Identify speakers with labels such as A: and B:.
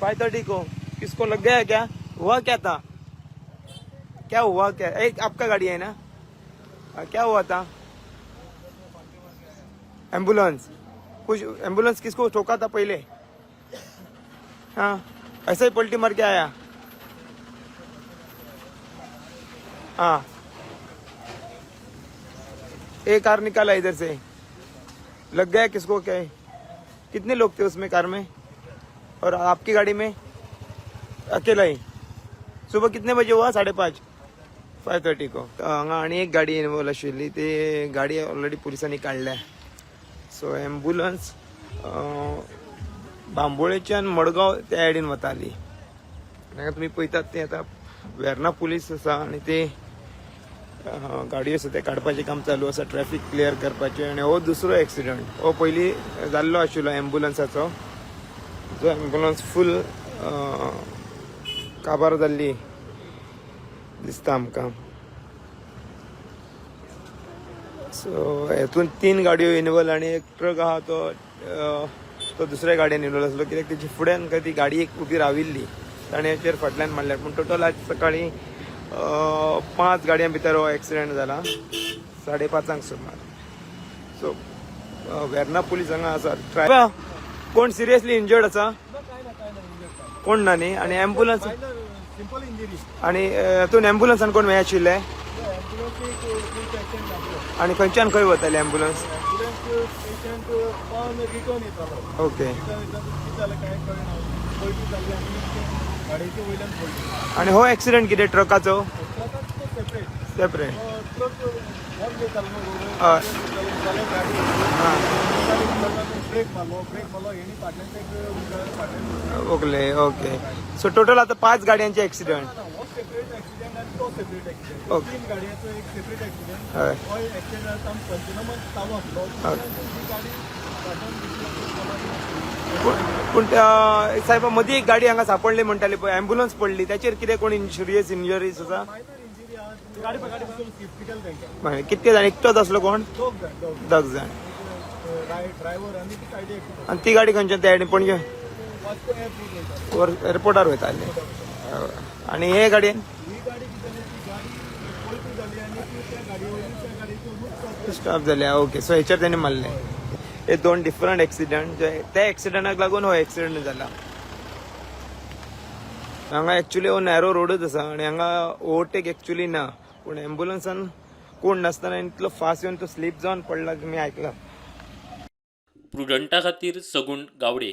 A: 5:30 को किसको लग गया क्या? हुआ क्या था? क्या हुआ क्या? एक आपका गाड़ी है ना? हाँ, क्या हुआ था? एम्बुलेंस कुछ, एम्बुलेंस किसको ठोका था पहले? हाँ, ऐसा ही पलटी मार के आया? हाँ, एक कार निकाला इधर से, लग गया किसको? क्या है? कितने लोग थे उसमें कार में और आपकी गाड़ी में? अकेला ही. सुबह कितने बजे हुआ? 5:30, 5:30 को. हांगा आनी एक गाडी इन्वॉल्व आशिल्ली. ती गाडी ऑलरेडी पुलिसांनी काडल्या. सो एम्बुलन्स बांबोळेच्यान मडगांव त्या सायडीन वताली. हांगा तुमी पळयतात ते आतां वेर्ना पुलीस आसा आनी ते गाडयो आसा ते काडपाचें काम चालू आसा, ट्रॅफिक क्लियर करपाचें. आनी हो दुसरो एक्सिडंट. हो पयलीं जाल्लो आशिल्लो एम्बुलन्साचो, जो एम्बुलन्स फूल काबार जाल्ली दिसता आमकां. सो हेतून तीन गाडयो इन्वॉल्व आनी एक ट्रक आहा, तो दुसऱ्या गाडयेन इन्वॉल्व आसलो, कित्याक तेची फुड्यान खंय ती गाडी एक उबी राविल्ली, ताणें हेचेर फाटल्यान मारल्या. पूण टोटल आज सकाळी पांच गाडयां भितर हो एक्सिडंट जाला, 5:30 सुमार. सो वेर्ना पुलीस हांगा आसात. ट्राय कोण सिरियसली इंजर्ड आसा? कोण ना न्ही? आनी एम्बुलन्स?
B: Simple injury.
A: आनी हातून एम्बुलन्सान कोण हें आशिल्ले?
B: एम्बुलन्स एक फूल पेशंट आसलो.
A: आनी खंयच्यान खंय वताले एम्बुलन्स?
B: एम्बुलन्स पेशंट पावन रिटर्न येतालो. रिटर्न येतना कितें जालें कांय कळना, पलटी जाली आनी ते गाडयेचे वयल्यान पडली.
A: आनी हो एक्सिडंट कितें ट्रकाचो?
B: ट्रकाक तो separate.
A: Separate.
B: Truck one way चालू जालो गाडी. गाडी ब्रेक मारलो, ब्रेक मारलो, हेणी फाटल्यान एक फाटल्यान.
A: ओके ओके सो टोटल आता पांच गाडयांचे एक्सिडंट.
B: ना, हो सेपरेट एक्सिडेंट आनी तो सेपरेट एक्सिडेंट. तीन गाडयांचो एक सेपरेट एक्सिडेंट. हो एक्सिडेंट आतां पंचनामा चालू आसलो. ही गाडी फाटल्यान.
A: पूण त्या साहेब, मदीं एक गाडी हांगा सापडली म्हणटाली पळय, एम्बुलन्स पडली, त्याचेर कितें कोण सिरियस इंजरीज आसा?
B: मायनर इंजरी आहा, गाडी क्रिटिकल तांकां.
A: बरें, कितके जाण? एकटोच आसलो कोण?
B: दोग जाण, दोग.
A: दोग जाण.
B: ड्रायव्हर आनी ती गाडी एकटी.
A: आनी ती गाडी खंयच्यान? त्या सायडीन पणजे?
B: वास्को एअरपोर्ट वयता.
A: वर एअरपोर्टार वयताले. आनी हे गाडयेन?
B: ही गाडी कितें जाली, ती गाडी पलटी जाली आनी ती त्या गाडये वयली त्या गाडयेचो रूट
A: स्टॉप जाले. ओके, सो हेचेर तेणी मारले. हे दोन डिफरंट एक्सिडंट, जे त्या एक्सिडंटाक लागून हो एक्सिडंट जाला हांगा. एक्चुली हो नॅरो रोडच आसा आनी हांगा ओवरटेक एक्चुली ना, पूण एम्बुलन्सान कोण नासतना इतलो फास्ट येवन तो स्लीप जावन पडला, तुमी आयकला.
C: प्रुडंटा खातीर सगूण गावडे.